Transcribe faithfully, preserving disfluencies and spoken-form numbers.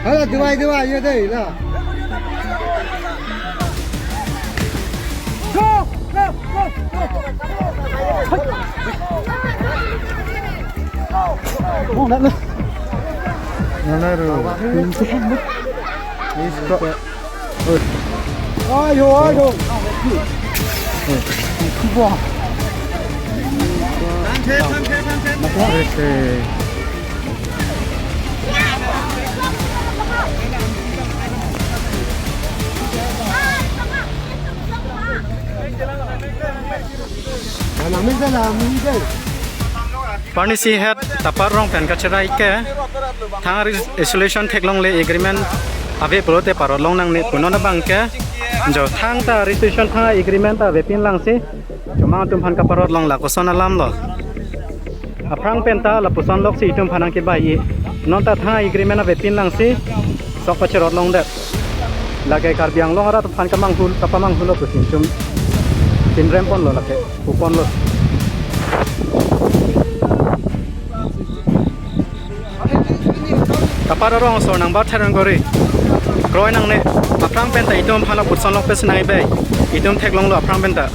Hala, dubai, dubai, ye dei, la. Ayo, ayo. Parnisi het Tapar Rong pen kacherai ke thang res-, resolution theklongle, agreement ave pulote parot long nangne pu non abang ke. Jo thangta resolution, thang agreement ta avepin langsi chomang atum aphan kaparot long, lakoson alam lo. Aphrang penta lapuson loksi itum aphan nangkebai-i. Nonta thang agreement avepin langsi sok pacherot longdet. Lake Karbi Anglong arat aphan kamanghul, kapamanghulo pusi itum pinrem ponlo, lake pu ponlo. Tapar arong asor nangbar therang gori. Kroi nangne, aphrang penta itum aphan lapuson lok pes nai bai. Itum theklonglo aphrang penta.